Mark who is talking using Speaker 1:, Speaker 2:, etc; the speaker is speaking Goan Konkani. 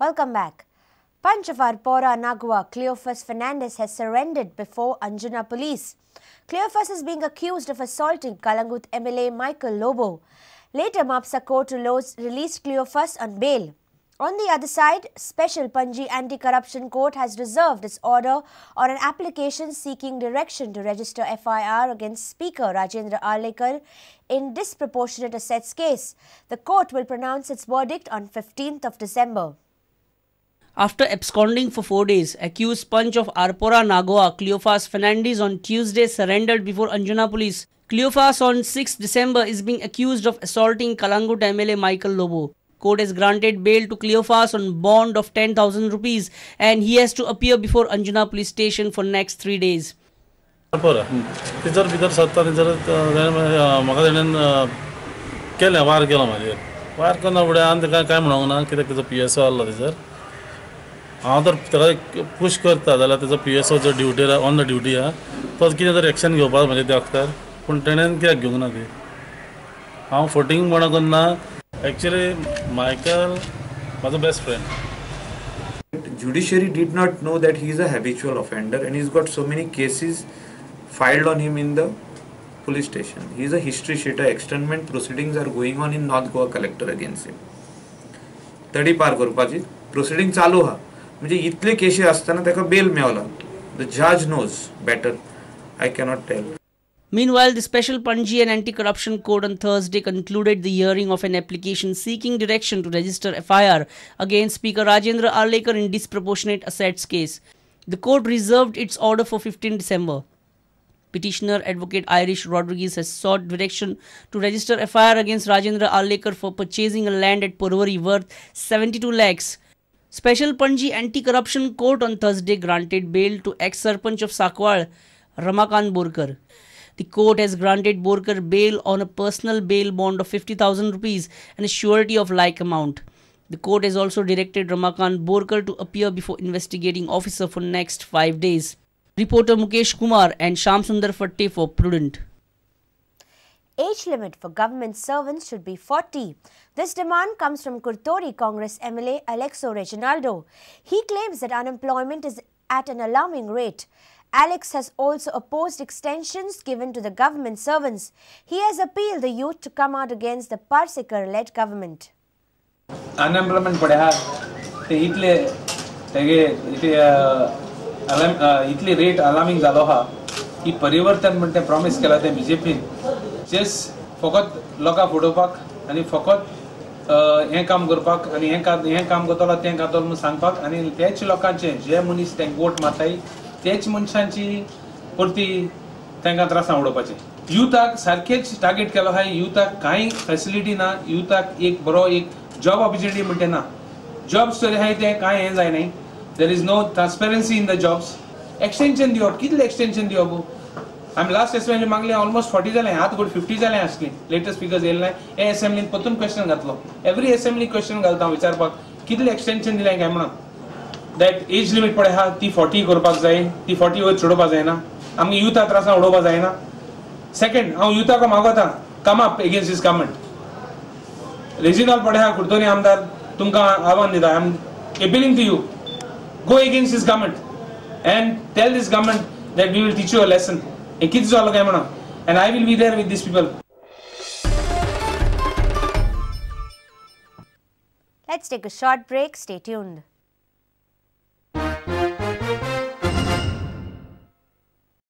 Speaker 1: Welcome back. Panch of Arpora Nagua, Cleophas Fernandez, has surrendered before Anjuna police. Cleophas is being accused of assaulting Calangute MLA Michael Lobo. Later, Mapsa court released Cleophas on bail. On the other side, Special Panji Anti-Corruption Court has reserved its order on an application seeking direction to register FIR against Speaker Rajendra Arlekar in disproportionate assets case. The court will pronounce its verdict on 15th of December.
Speaker 2: After absconding for 4 days, accused Panch of Arpora Nagoa, Cleophas Fernandez, on Tuesday surrendered before Anjuna police. Cleophas on 6 December is being accused of assaulting Calangute MLA Michael Lobo. Court has granted bail to Cleophas on bond of 10,000 rupees and he has to appear before Anjuna police station for next 3 days.
Speaker 3: तिचर भितर सरता थंयसर म्हाका तेणेन केलें वार केलो म्हाजेर वार करना फुडें हांवें ताका कांय म्हणूंक ना कित्याक तेजो पी एस ओ आहलो थंयसर. हांव तर ताका पूश करता जाल्यार तेजो पी एस ओ जो ड्युटीर ऑन the duty आहा तो कितें तरी एक्शन घेवपाक म्हजें त्या वखतार पूण तेणेन कित्याक घेवंक ना ती. हांव फटींग म्हणूंक ना. एक्चुअली मायकल म्हाजो best friend.
Speaker 4: Judiciary did not know that he is a habitual offender and he's got so many cases filed on him in the police station. He is a history sheeter. Externment proceedings are going on in North Goa collector against him. तडी पार करपाची प्रोसिडींग चालू आहा. म्हणजे इतले केशी आसतना ताका बेल Mewla. The judge knows better, I cannot tell.
Speaker 2: Meanwhile, the Special Panji and Anti-Corruption Court on Thursday concluded the hearing of an application seeking direction to register FIR against Speaker Rajendra Arlekar in disproportionate assets case. The court reserved its order for 15 December. Petitioner Advocate Irish Rodriguez has sought direction to register FIR against Rajendra Arlekar for purchasing a land at Porvorim worth 72 lakhs. Special Panji Anti-Corruption Court on Thursday granted bail to ex-Sarpanch of Sakwal, Ramakant Borkar. The court has granted Borkar bail on a personal bail bond of 50,000 rupees and a surety of like amount. The court has also directed Ramakant Borkar to appear before investigating officer for next 5 days. Reporter Mukesh Kumar and Sham Sundar Fatte for Prudent.
Speaker 1: Age limit for government servants should be 40. This demand comes from Curtorim Congress MLA Aleixo Reginaldo. He claims that unemployment is at an alarming rate. Alex has also opposed extensions given to the government servants. He has appealed the youth to come out against the Parsekar-led government.
Speaker 5: Unemployment पडे हा ते इतले तेगे इतली रेट अलार्मिंग जालो हा की परिवर्तन म्हण ते प्रॉमिस केला ते बीजेपीन जस्ट फकत लोकांक फटोवपाक आनी फकत हें काम करपाक आनी हें काम करतलो तें करतलो म्हूण सांगपाक आनी तेच लोकांचे जे मनीस तेंक वोट मारताय तेच मनशांची परती तांकां त्रासां उडोवपाचें. युथाक सारकेच टार्गेट केलो आहा. युथाक कांय फेसिलिटी ना. युथाक एक बरो एक जॉब ऑपॉर्च्युनिटी म्हणटे ना. जॉब्स तरी आहाय तें कांय हें जायना. There is no transparency in the jobs. Extension दिवप कितलें एक्सटेंशन दिवप. आमी लास्ट असेंब्ली मागलें ऑलमोस्ट 40 जालें आतां कोण 50 जालें आसलीं. लेटस्ट फिगर्स येयले ना. हे असेंब्लीन परतून क्वेश्चन घातलो. एवरी असेंब्ली क्वेश्चन घालता हांव विचारपाक कितलें एक्सटेंशन दिलें काय म्हणून. That age limit पळय आहा ती 40 करपाक जाय. ती 40 वयर चडोवपाक जायना. आमगे युथा त्रासां उडोवपाक जायना. सेकंड हांव युथाक मागोता come up against this government. Reginald पळय आहा कुर्तोरी आमदार तुमकां आव्हान दिता. I am appealing to you, go against this government and tell this government that we will teach you a lesson. And I will be there with these people.
Speaker 1: Let's take a short break. Stay tuned.